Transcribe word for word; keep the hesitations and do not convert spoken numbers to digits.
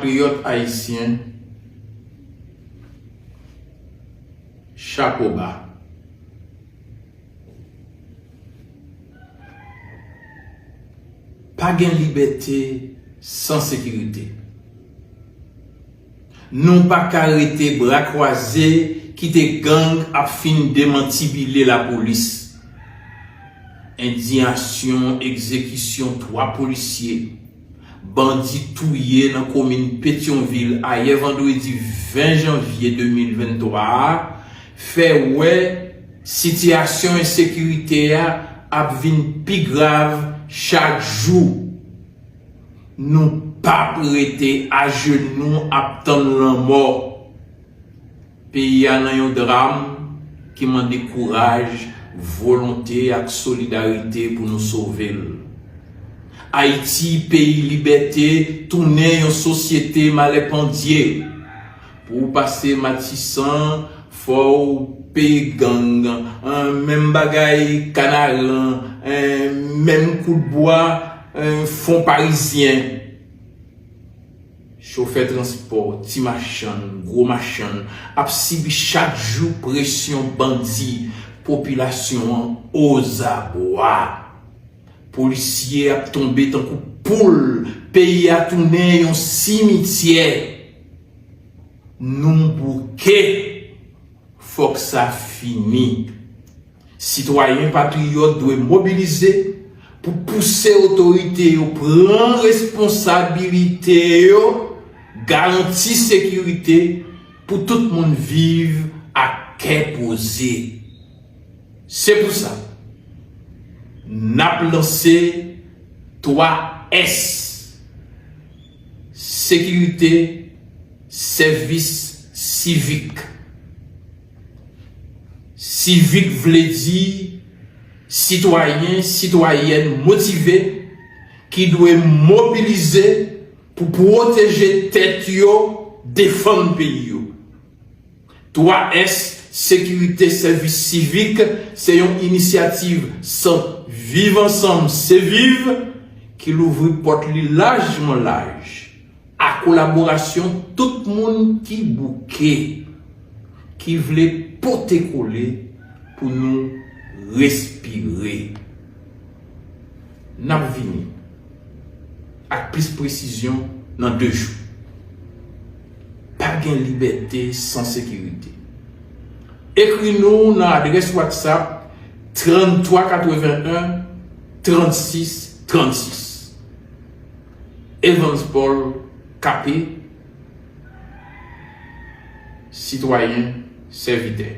Patriyòt ayisyen, chapo ba. Pa gen libète san sekirite. Nou pa ka rete bra kwaze, kite gang ap fin demantibile lapolis. Endiyasyon egzekisyon twa polisye bandi touye nan komin Petyonvil ayè vandredi ven janvye de mil venntwa a fè wè sitiyasyon ensekirite a ap vin pi grav chak jou. Nou p ap rete ajenou ap tann lanmò. Peyi a nan yon dram ki mande kouraj, volonte ak solidarite pou nou sove l. Ayiti, peyi libète, tounen yon sosyete malè pandye. Pou w pase Matisan, fò w peye gang, eh, menm bagay Kanaran, eh, menm kout bwa, eh, fon parizyen. Chofè transpò, ti machann, gwo machann ap sibi chak jou presyon bandi, popilasyon an ozabwa. Polisye ap tonbe tankou poul, peyi a tounen yon simityè. Nou bouke. Fòk sa fini. Sitwayen patriyòt dwe mobilize pou pouse otorite yo pran responsabilite yo, garanti sekirite pou tout moun viv ak kè poze. Se pou sa, n ap lanse twa S, sekirite, sèvis sivik. Sivik vle di sitwayen, sitwayèn motive ki dwe mobilize pou pwoteje tèt yo, defann peyi yo. Twa S, sekirite, sèvis sivik, se yon inisyativ Sant Viv Ansanm, Se Viv, ki louvri pòt li lajman laj a kolaborasyon tout moun ki bouke, ki vle pote kole pou nou respire. N ap vini ak plis presizyon nan de jou. Pa gen libète san sekirite. Ekri nou nan adrès WhatsApp trannntwa katrevenn-en trannsis trannsis. Evans Paul Capé, sitwayen, sèvitè.